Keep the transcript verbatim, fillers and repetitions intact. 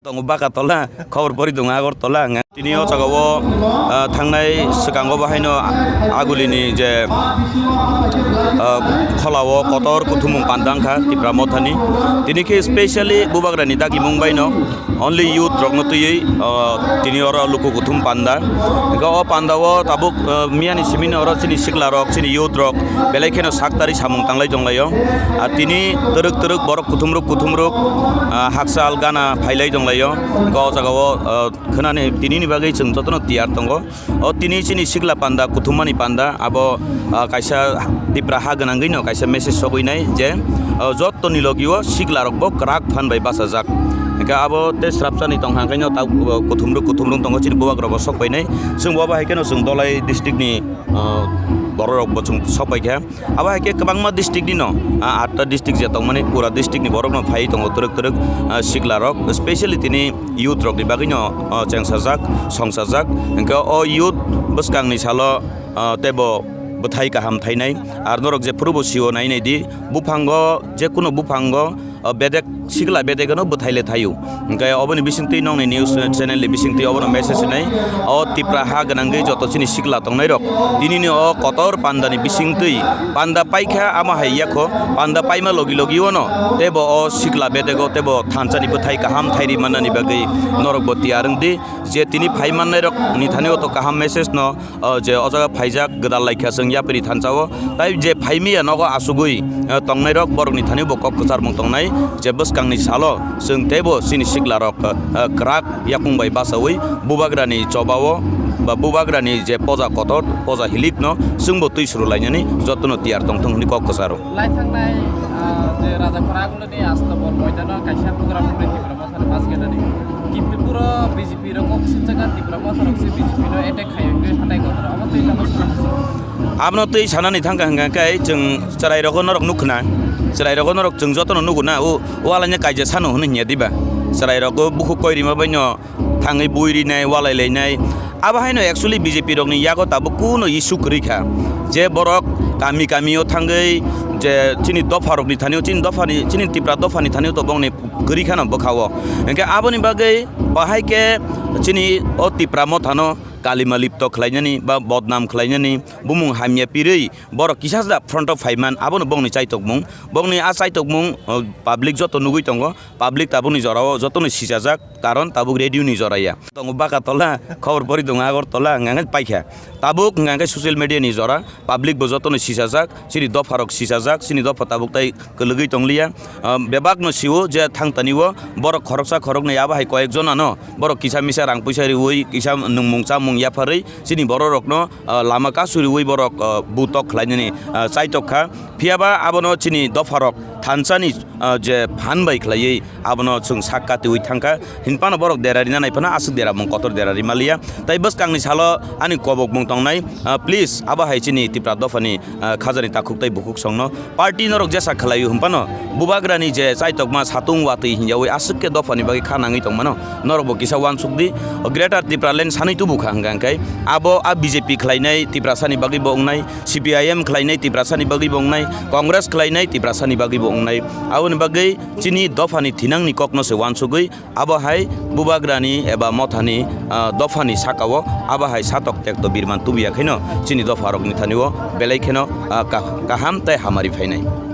Tongo Bakatola, khobor pori tongo Agartala. Tini o jaga o, ah, thangnai swkango bo haino Agulini je, ah, kholao kotor kuthumung panda wngkha Tipra Mothani. Tini khe specially Bubagrani dagimung baino only youth rokno twiwi, ah, tini oro luku kuthum panda. Hingkhe o panda o tabuk, ah, miyani simino oro chini sikla rok, chini youth rok belai kheno sak tari samung tanglai tonglaio. Ah, tini twrwk twrwk borok kuthumruk kuthumruk, ah, hakchal gana phailai tonglaio. Hingkhe o jaga o, ah, khwnani tinini bagwi chwng jotono tiyar tongo. O tini chini sikla panda, kuthumani panda, abo, ah, kaisa Tipra ha gwnangwino kaisa message sogwi nai je, ah, jottoni logio sikla rokbo kwrak phan bai bachajak. Hingkhe abo tei srapsani tongkha, hingkhe no ta, ah, kuthumruk kuthumruk tongo chini bubagrokbo sokpainai. Chwng bo abo hai kheno chwng Dholai district ni, ah, borok rokbo chwng sokpaikha. Abo hai khe kwbangma district ni no, ah, atta district je tongmani pura district ni borok no phai tongo twrwk twrwk, ah, sikla rok, specially tini youth rok ni bagwi no, ah, chengsajak, songsajak. Hingkhe o youth bwskang ni salo, ah, teibo bwthai kaham thainai. Ar norok jephuru bo sio nai nai di, buphango, jekunu buphango, o bedek sikla bedek no bwthai le thaio. Hingkhe oboni bisingtwi nongni news channel ni bisingtwi obono message hinai, o Tipra ha gwnangwi joto chini sikla tongnai rok tinini o kotor panda ni bisingtwi panda paikha, amo hai yakho panda paima logi logi ono teibo o sikla bedego teibo thansa ni bwthai kaham thairi mannani bagwi norok bo tiyar wngdi je tini phai mannai rok ni thani o to kaham message no o je o jaga phaijak gwdal laikha chwng yapri thansa o, tai je phaimiya nogo asugwi, eh, tongnairok borokni thani bo kok kwcharmung tongnai je bwskangni salo chwng teibo chini siklarok, eh, kwrak yakung bai bachaui bubagrani choba o ba bubagrani je poja kotor, poja hilikno chwngbo twi suru lainani jotono tiyar tongthung hwnwi kok kwcharo. Lai thangnai, ah, je Raja Khorang Agulo ni Astobol moidano kaisa program hwnwi Tipra Mothani masgenani. Kimtwi puro B J P rok kok sinjak a Tipra Motha rok se B J P no attack khai wngwi hatai kotor omo twi lama swnam. Abono twi sanani thangkha hwnkha khe chwng chwrai rogo norok nukhna, chwrai rogo norok chwng jotono nugo na o, o alaina kaija sano hwnwi hinya diba? Chwrai rogo bukhuk koi rima baino thangwi bui rinai, walai lainai. Abo haino actually B J P rokni yago tabuk kuno issue kwrwi kha. Je borok kami kami o thangwi je chini dopha rokni thani o, chini dopha ni, chini Tipra dopha ni thani o to bongni kwrwi khano bwkha o. Hwnkhe aboni bagwi bahai khe chini o Tipra Mothano kalima lipto khlainani ba bodnam khlainani bumung hamya pirwi borok kisa da front o phaiman abono bongni chaitokmung. Bongni a chaitokmung, o, public joto nugwi tongo. Public tabukni jorao jotono sisajak, karon tabuk radio ni jora ya. Tongo Bakatola, khobor pori tongo Agartala, hwnka hwnkhe paikha. Tabuk hwnka hwnkhe social media ni jora, public bo jotono sisajak, chini dopha rok sisajak, chini dopha tabuk tai kwlwgwi tongliya. Ah, bebak no sio je thangtani o borok khoroksa khoroknwi abo hai koyek jona no borok kisa misa rang puisa riwi, kisa nwngmung chamung yapharwi chini borok rokno, ah, lama kasuriwi borok, ah, butok khlainani, ah, chaitok kha. Phiyaba abono chini dopharok thansani, ah, je phan bai khlaiwi abono chwng sak katiwi thangkha. Hinphano borok dera rina naiphano aswk dera mung kotor dera rimaliya. Tai bwskangni salo ani kobokmung tongnai, ah, please abo hai chini Tipra dophani, ah, khajani takhuk tai bukhuk songno party norok jesa khlaio hinphano bubagrani je chaitokma satung watwi hinjawi aswk khe dophani bagwi kha nangwi tongmano. Norokbo kisa uansuk di, o Greater Tipraland sanwi tubu kha hwnka hwnkhe abo a B J P khlainai Tiprasani bagwi bo wngnai, C P I M khlainai Tiprasani bagwi bo wngnai, Congress khlainai Tiprasani bagwi bo wngnai. Aboni bagwi chini dophani thinangni kokno se uansugwi abo hai bubagrani eba mothani, ah, dophani sakao abo hai satok tekto birman tubuya khaino chini dopharokni thani o belai kheno, ah, ka-, kaham tei hamari phainai.